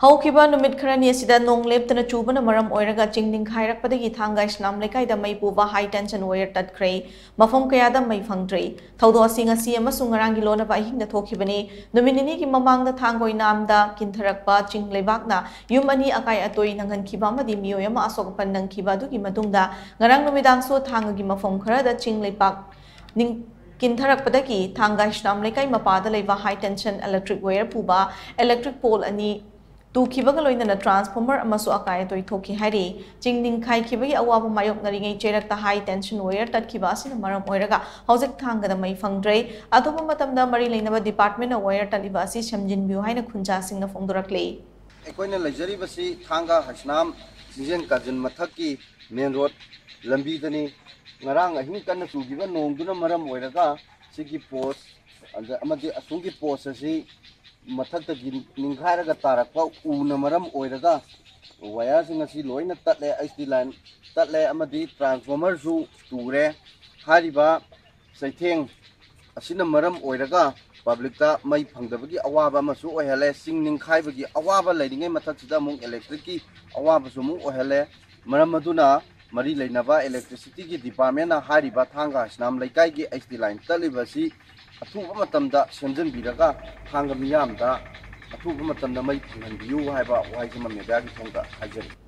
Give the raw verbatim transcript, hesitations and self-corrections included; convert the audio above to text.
ꯍꯧꯈꯤꯕ ꯅꯨꯃꯤꯠ ꯈꯔꯅꯤ ꯑꯁꯤꯗ ꯅꯣꯡ ꯂꯦꯞꯇꯅ ꯆꯨꯕꯅ ꯃꯔꯝ ꯑꯣꯏꯔꯒ ꯆꯤꯡ ꯅꯤꯡꯈꯥꯏꯔꯛꯄꯗꯒꯤ ꯊꯥꯡꯒ ꯏꯁꯂꯥꯝ ꯂꯩꯀꯥꯏꯗ ꯃꯩ ꯄꯨꯕ ꯍꯥꯏ ꯇꯦꯟꯁꯟ ꯋꯥꯌꯔ ꯇꯠꯈ꯭ꯔꯦ꯫ ꯃꯐꯝ ꯀꯌꯥꯗ ꯃꯩ ꯐꯪꯗ꯭ꯔꯦ꯫ ꯊꯧꯗꯣꯛ ꯑꯁꯤ ꯉꯁꯤ ꯑꯃꯁꯨꯡ ꯉꯔꯥꯡꯒꯤ ꯂꯣꯟꯅꯕ ꯑꯍꯤꯡꯗ ꯊꯣꯛꯈꯤꯕꯅꯤ꯫ ꯅꯨꯃꯤꯠ ꯅꯤꯅꯤꯒꯤ ꯃꯃꯥꯡꯗ ꯊꯥꯡꯒ ꯑꯣꯏꯅꯥꯝꯗ ꯀꯤꯟꯊꯔꯛꯄ ꯆꯤꯡ ꯂꯩꯕꯥꯛꯅ ꯌꯨꯝ ꯑꯅꯤ ꯑꯀꯥꯏ ꯑꯇꯣꯏ ꯅꯪꯍꯟꯈꯤꯕ ꯑꯃꯗꯤ ꯃꯤꯑꯣꯏ ꯑꯃ ꯑꯁꯣꯛ ꯑꯄꯟ ꯅꯪꯈꯤꯕ ꯑꯗꯨꯒꯤ ꯃꯇꯨꯡꯗ ꯉꯔꯥꯡ ꯅꯨꯃꯤꯗꯥꯡꯁꯨ ꯊꯥꯡꯒꯒꯤ ꯃꯐꯝ ꯈꯔꯗ ꯆꯤꯡ ꯂꯩꯕꯥꯛ ꯅꯤꯡ-, ꯀꯤꯟꯊꯔꯛꯄꯗꯒꯤ ꯊꯥꯡꯒ ꯏꯁꯂꯥꯝ ꯂꯩꯀꯥꯏ ꯃꯄꯥꯗ ꯂꯩꯕ ꯍꯥꯏ ꯇꯦꯟꯁꯟ ꯏꯂꯦꯛꯇ꯭ꯔꯤꯛ ꯋꯥꯌꯔ ꯄꯨꯕ ꯏꯂꯦꯛꯇ꯭ꯔꯤꯛ ꯄꯣꯜ ꯑꯅꯤ ꯇꯨꯈꯤꯕꯒ ꯂꯣꯏꯅꯅ ꯇ꯭ꯔꯥꯟꯁꯐꯣꯔꯃꯔ ꯑꯃꯁꯨ ꯑꯀꯥꯏ ꯑꯇꯣꯏ ꯊꯣꯛꯈꯤ ꯍꯥꯏꯔꯤ꯫ ꯆꯤꯡ ꯅꯤꯡꯈꯥꯏꯈꯤꯕꯒꯤ ꯑꯋꯥꯕ ꯃꯥꯌꯣꯛꯅꯔꯤꯉꯩ ꯆꯩꯔꯛꯇ ꯍꯥꯏ ꯇꯦꯟꯁꯟ ꯋꯥꯌꯔ ꯇꯠꯈꯤꯕ ꯑꯁꯤꯅ ꯃꯔꯝ ꯑꯣꯏꯔꯒ ꯍꯧꯖꯤꯛ ꯊꯥꯡꯒꯗ ꯃꯩ ꯐꯪꯗ꯭ꯔꯦ꯫ ꯑꯊꯨꯕ ꯃꯇꯝꯗ ꯃꯔꯤ ꯂꯩꯅꯕ ꯗꯤꯄꯥꯔꯠꯃꯦꯟꯅ ꯋꯥꯌꯔ ꯇꯠꯂꯤꯕ ꯑꯁꯤ ꯁꯦꯝꯖꯤꯟꯕꯤꯌꯨ ꯍꯥꯏꯅ ꯈꯨꯟꯖꯥꯁꯤꯡꯅ ꯐꯣꯡꯗꯣꯔꯛꯂꯤ꯫ ꯑꯩꯈꯣꯏꯅ ꯂꯩꯖꯔꯤꯕꯁꯤ ꯊꯥꯡꯒ ꯍꯩꯁꯅꯥꯝ ꯁꯤꯡꯖꯦꯟ ꯀꯥꯖꯤꯟ ꯃꯊꯛꯀꯤ ꯃꯦꯟ ꯔꯣꯗ ꯂꯝꯕꯤꯗꯅꯤ꯫ ꯉꯔꯥꯡ ꯑꯍꯤꯡ ꯀꯟꯅ ꯆꯨꯈꯤꯕ ꯅꯣꯡꯗꯨꯅ ꯃꯔꯝ ꯑꯣꯏꯔꯒ ꯁꯤꯒꯤ ꯄꯣꯁ ꯑꯗ-, ꯑꯃꯗꯤ ꯑꯁꯣꯝꯒꯤ ꯄꯣꯁ ꯑꯁꯤ ꯃꯊꯛꯇꯒꯤ ꯅꯤꯡꯈꯥꯏꯔꯒ ꯇꯥꯔꯛꯄ ꯎꯅ ꯃꯔꯝ ꯑꯣꯏꯔꯒ ꯋꯥꯌꯔꯁꯤꯡ ꯑꯁꯤ ꯂꯣꯏꯅ ꯇꯠꯂꯦ, ꯑꯩꯆ ꯗꯤ ꯂꯥꯏꯟ ꯇꯠꯂꯦ ꯑꯃꯗꯤ ꯇ꯭ꯔꯥꯟꯁꯐꯣꯔꯃꯔꯁꯨ ꯇꯨꯔꯦ꯫ ꯍꯥꯏꯔꯤꯕ ꯆꯩꯊꯦꯡ ꯑꯁꯤꯅ ꯃꯔꯝ ꯑꯣꯏꯔꯒ ꯄꯕ꯭ꯂꯤꯛꯇ ꯃꯩ ꯐꯪꯗꯕꯒꯤ ꯑꯋꯥꯕ ꯑꯃꯁꯨ ꯑꯣꯏꯍꯜꯂꯦ꯫ ꯆꯤꯡ ꯅꯤꯡꯈꯥꯏꯕꯒꯤ ꯑꯋꯥꯕ ꯂꯩꯔꯤꯉꯩ ꯃꯊꯛꯁꯤꯗ ꯑꯃꯨꯛ ꯏꯂꯦꯛꯇ꯭ꯔꯤꯛꯀꯤ ꯑꯋꯥꯕꯁꯨ ꯑꯃꯨꯛ ꯑꯣꯏꯍꯜꯂꯦ꯫ ꯃꯔꯝ ꯑꯗꯨꯅ ꯃꯔꯤ ꯂꯩꯅꯕ ꯏꯂꯦꯛꯇ꯭ꯔꯤꯁꯤꯇꯤꯒꯤ ꯗꯤꯄꯥꯔꯠꯃꯦꯟꯅ ꯍꯥꯏꯔꯤꯕ ꯊꯥꯡꯒ ꯍꯩꯁꯅꯥꯝ ꯂꯩꯀꯥꯏꯒꯤ ꯑꯩꯆ ꯗꯤ ꯂꯥꯏꯟ ꯇꯠꯂꯤꯕ ꯑꯁꯤ ꯑꯊꯨꯕ ꯃꯇꯝꯗ ꯁꯦꯝꯖꯤꯟꯕꯤꯔꯒ ꯊꯥꯡꯒ ꯃꯤꯌꯥꯝꯗ ꯑꯊꯨꯕ ꯃꯇꯝꯗ ꯃꯩ ꯐꯪꯍꯟꯕꯤꯌꯨ ꯍꯥꯏꯕ ꯋꯥꯍꯩꯁꯤꯃ ꯃꯦꯗꯤꯌꯥꯒꯤ ꯊꯣꯡꯗ ꯍꯥꯏꯖꯔꯤ꯫